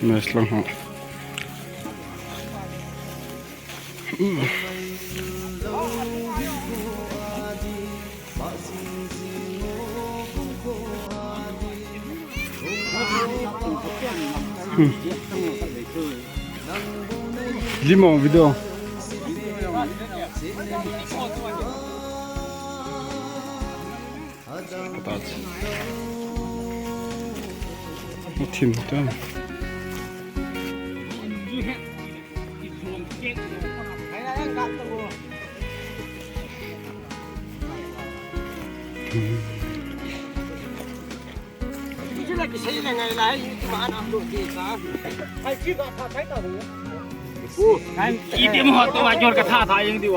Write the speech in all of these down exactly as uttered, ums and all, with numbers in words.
Nice lang ho. Limo video. Thim ta. Item ho to ajor ka tha tha jeng diu.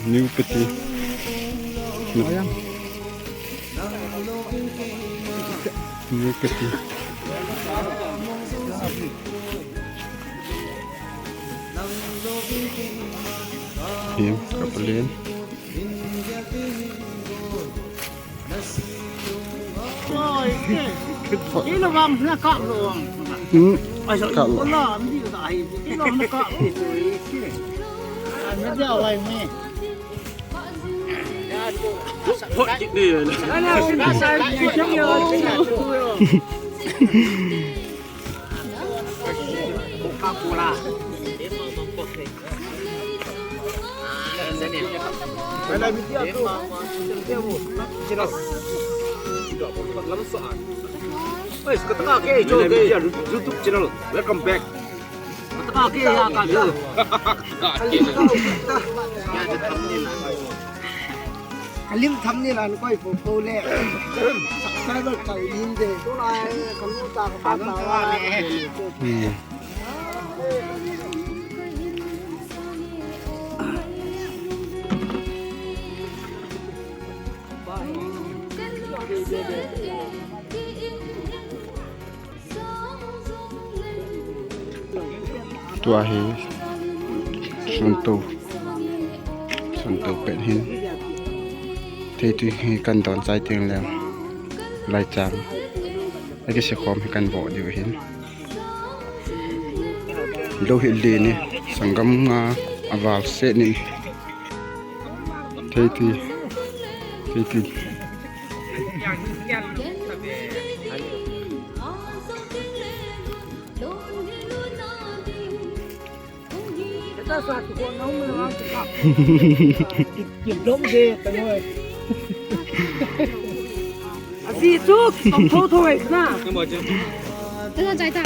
New pati. New pati. Him, kapalen. Hmm, kalo. YouTube channel, welcome back. Alim thumbnail an koi po po le. Subscriber kal lim de. Tulai kan ta ka pa ta. Hmm. Tua hi sunto, sunto pet hin. Theitui hi kan don chai teng le lai chang. Aki se khom hi kan vo diu hin. Lou hi le ni, sanggam nga aval se ni. Theitui. Theitui. Aji chu, tong tho tho ai na. Tengah jai ta.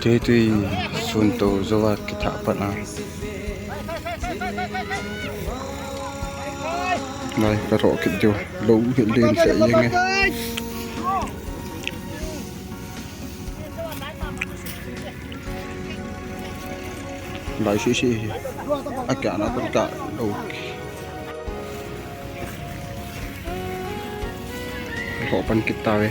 Theitui sunto jouva kithah pat a. Lai ka ro kit diu, lou hi len se yeng e. Lai si si hi. A kya na kon ka lo. Ho pan kit ta ve.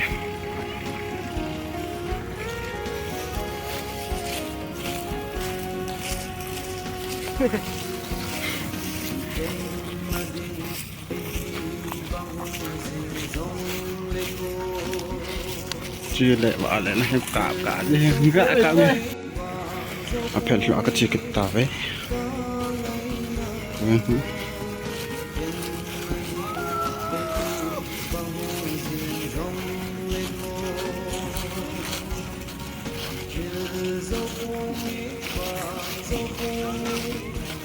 Chule vale na hem kap ka, hem ga kap. Aphel lo ka chi kit ta ve. Mhm.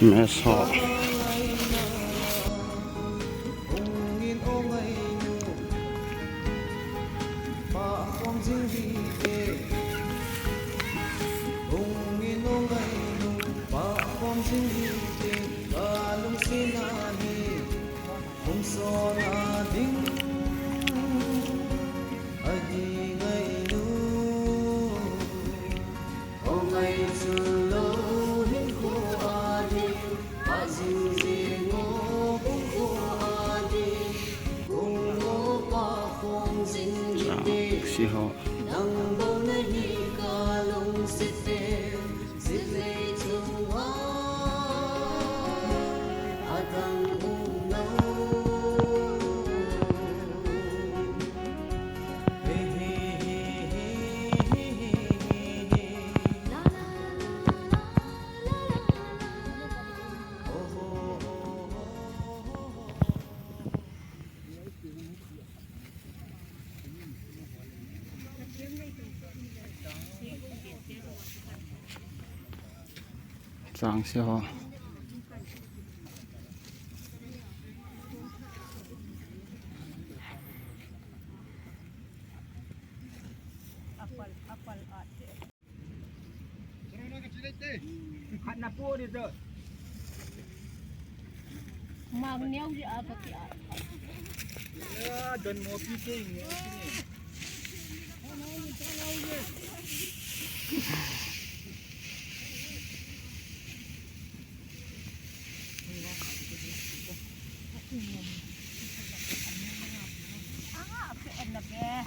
Mess hall. Chang si ho. Chang si ho. Khat na po dito. Mang neo di apa ti a. Ya, don mo pi ting. Ah, aku enak eh.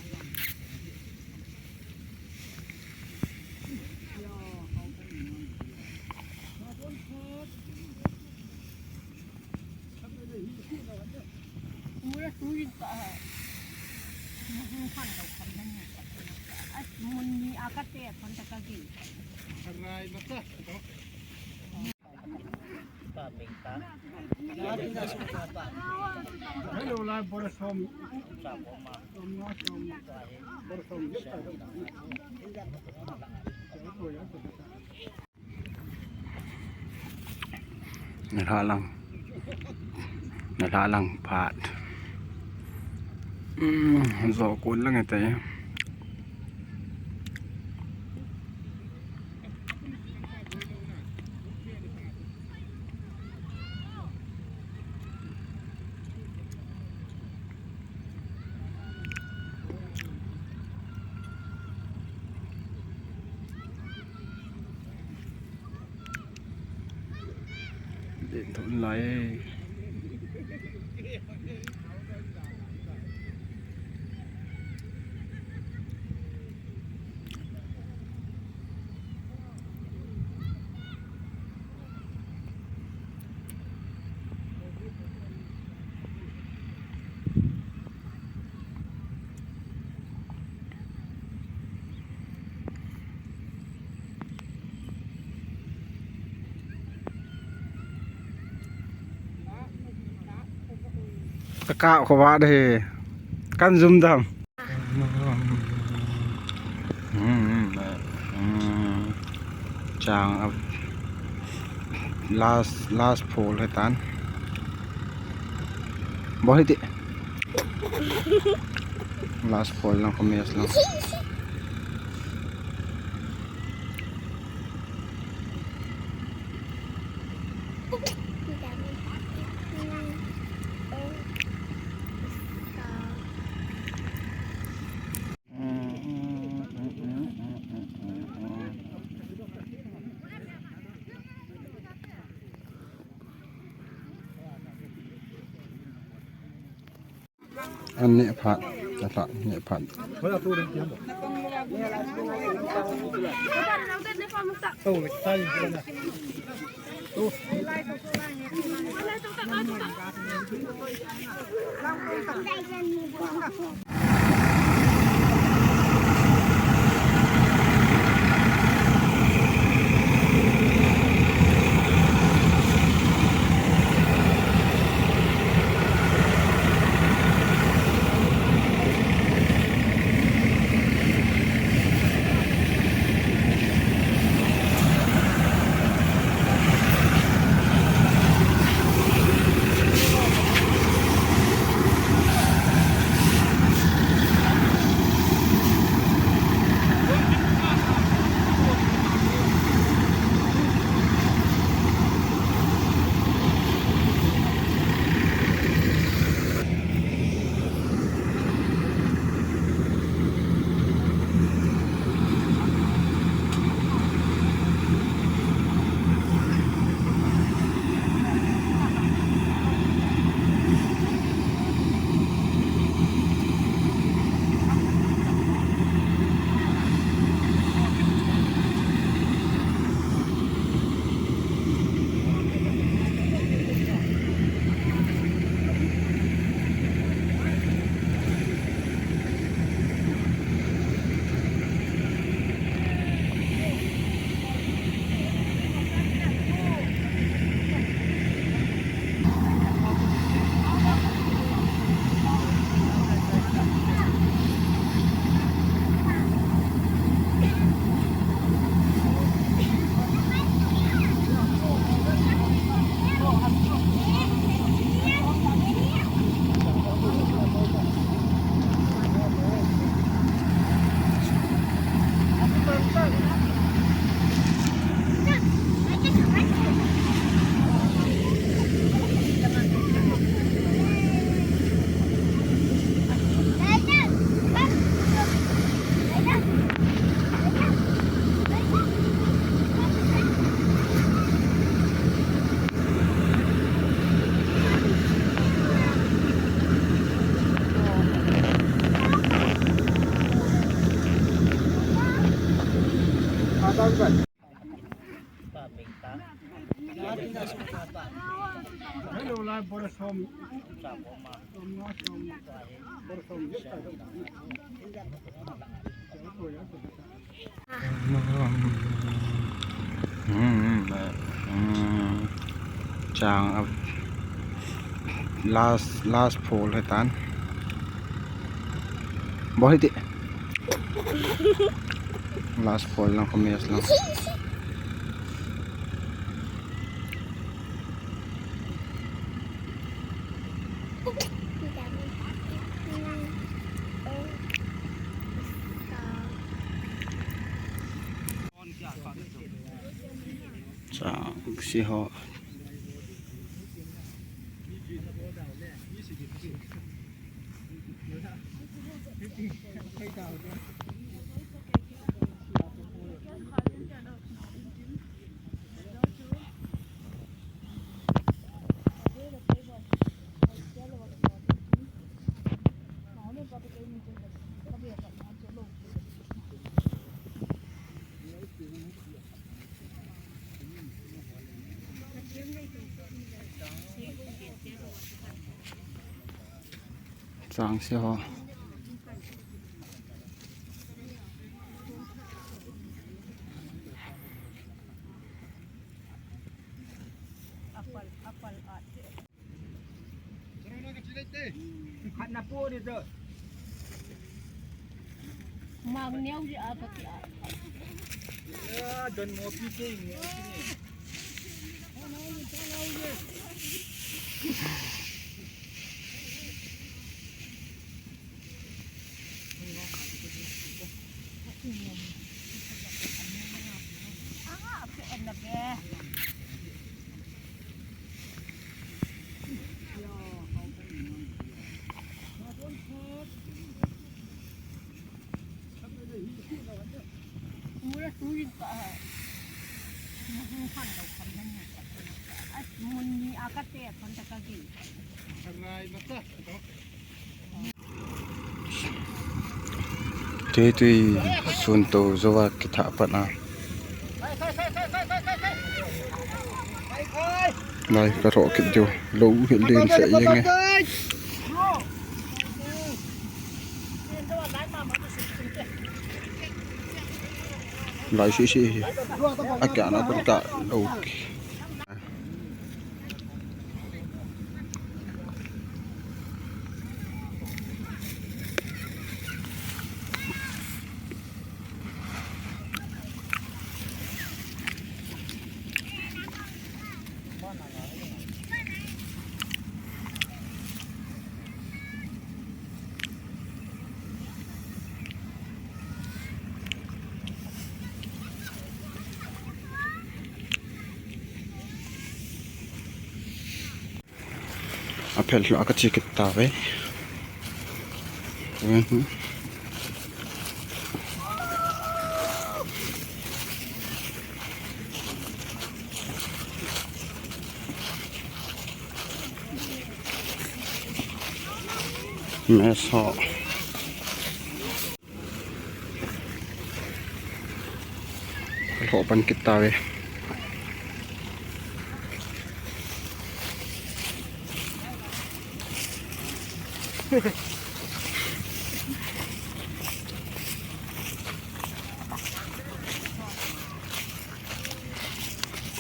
Nalhalang. Nalhalang phat. Hmm, jo kun lang ete. Ding thun lai. Ka kah kho va de. Kan zum dam. Chang a last, last pole he tan. Bo hiti. Last pole lang, kho mes lang. An neh phat, a lhah neh phat. Hmm, hmm, hmm. Chang a last, last pole hitan. Bo hiti. Last pole lang, komes lang. Chang si ho. Chang se ho. Khat na po ni to. Mang neo ji a ka ki a. Ya, don mo pi ke ni. Mura tuin ka, mun khan lo khan nan ni ka, mun ni a ka te khan ta ka gi. Tui tui sun to jowa kitha pat na. Lai ka ro kit jo, lo hi len se yeng e. Lai si si hi. A kya na kun ka lo. A phel lou a ka che kit tave. Mess ho. Ka lhoh pan kit tave.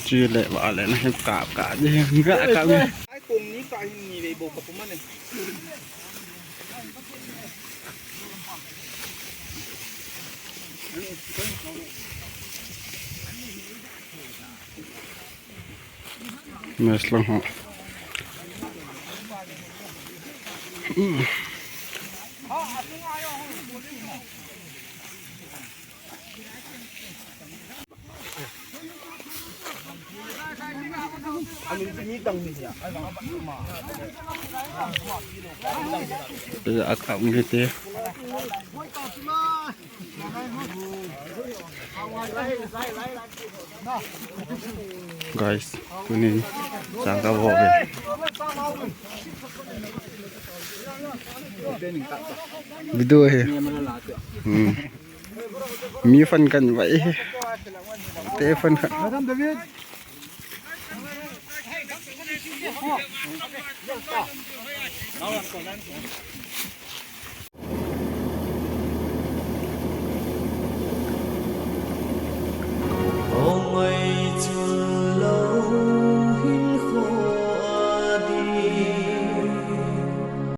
Chi le va le na hem kap ka ji hem ga ka mi. Ai kong ni ka hin ni le bo ka pu ma ne. Mess lang ho. Ila akap ngi te. Guys, tunin chang ka bo ve. Video hi. Hmm. Mi fan kan vai. Te phone kha. Madam David.